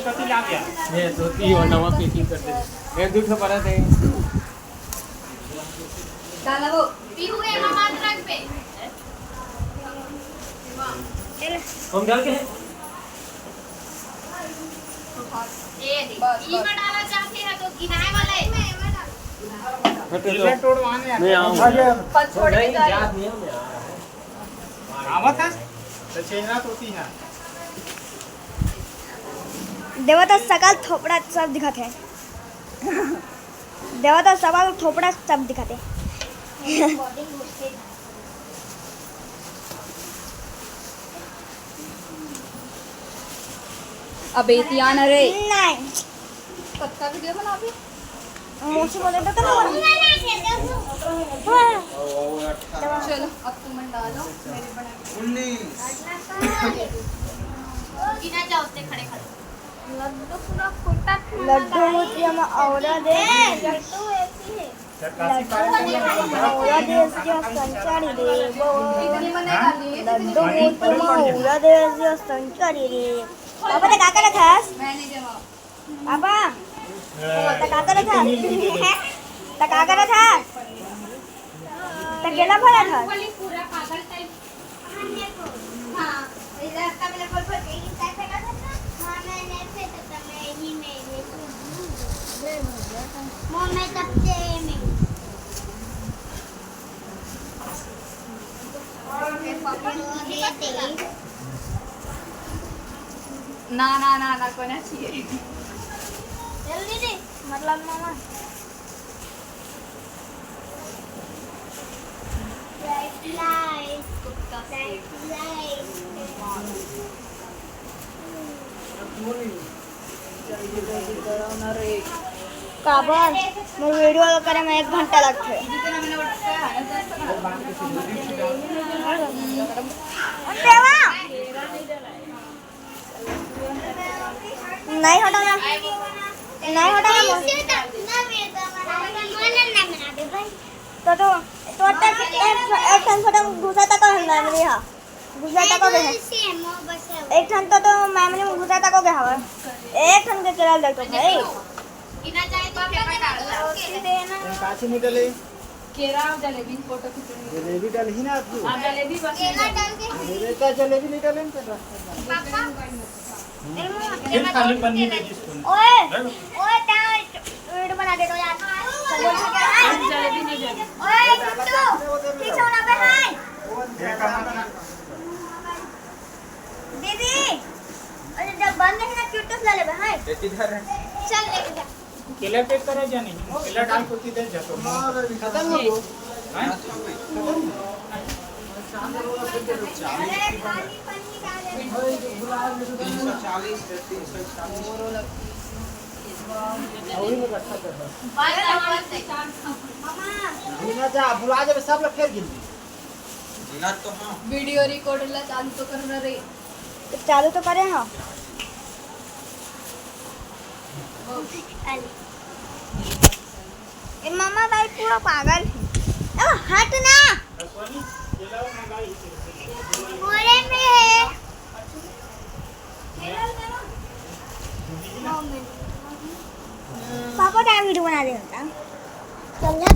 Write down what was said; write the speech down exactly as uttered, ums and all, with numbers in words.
ये धोती और नवा packing कर दे। ये दू ठो परत है। डाला वो। पीहू, ये ममा रख पे। हम डाल के हैं। ए, बस, ई बस। में डाला जाके है तो गिनाए वाला है। हट तो। मैं आऊंगा। पर छोड़ के नहीं, जा रहे। याद नहीं है, मैं आ रहा हूँ। आवत है? तो चेहरा तो होती है। देवा तो सकल थोपड़ा सब दिखत है। देवा तो सकल थोपड़ा सब दिखत है। अबे, तियान रे। नहीं। कब का वीडियो बनाबे? मोची बोले तो, तो ना। चलो, अब तुम डालो, मेरे बना के। उन्नीस। गिना जाओ, उतने खड़े खड़े। लड्डू पूरा फूटा खाना लड्डू गाइस। मोतिया में औरा दे। लड्डू ऐसी है। लड्डू मोतिया में औरा दे, इसके संचारी दे। इतनी बनेगा, ये लड्डू मोतिया में औरा दे, इसके संचारी दे। पापा, ते का करत हस? मैंने जवाब। पापा, त का करत हस? त का करत हस? त केला भरत हस? हाँ, रास्ता में बोल बोल के इंसान फेंका था ना? हाँ, मैंने फेंका था, मैं ही, मैं ही। वो मैं तब से में। ना, ना, ना, ना, कोना चाहिए। जल्दी दे, मतलब मामा। Bright light, bright light। काबर मोर वीडियो करे में एक घंटा लगथे। देवा, नहीं हटा ना, नहीं हटा ना मोर। तो, तो, तो एक, एक, एक ठन फोटो घुसा तक है memory हा। घुसा तक हो गया है। एक ठन तो, तो memory में घुसा तक हो गया हवा। एक ठन के केला लग तो भाई। काची निकले? केरा और जलेबी फोटो खींचेंगे। जलेबी डाल ही ना तू। हाँ, जलेबी बस। केला डाल के। जलेबी का जलेबी नहीं डाले ना तो। पापा। फिर खाली पन्नी में जिसको। ओए, ओए, वीडियो बना दे दो यार। जलेबी नहीं जाने। ओए, किट्टू, पीछे होना बे, हाय। दीदी, अरे जब बंद नहीं ना, किट्टू से ले ले बे, हाय। चल, लेके जा। केला pack करा जा नहीं? केला डाल को दे जा तो। खत्म हो गया। हैं? अरे, खाली पन्नी डाले। तीन सौ चालीस है, तीन सौ चालीस। भुला जा, भुला जाबे, सब ला फेर गिनबे। भुला तो हाँ। वीडियो रिकॉर्ड ला चालू तो करना रे। चालू तो करे हाँ। ए मामा भाई पूरा पागल है। अब हट ना। बोले में है। पापा का वीडियो बना दे होता। चल जा।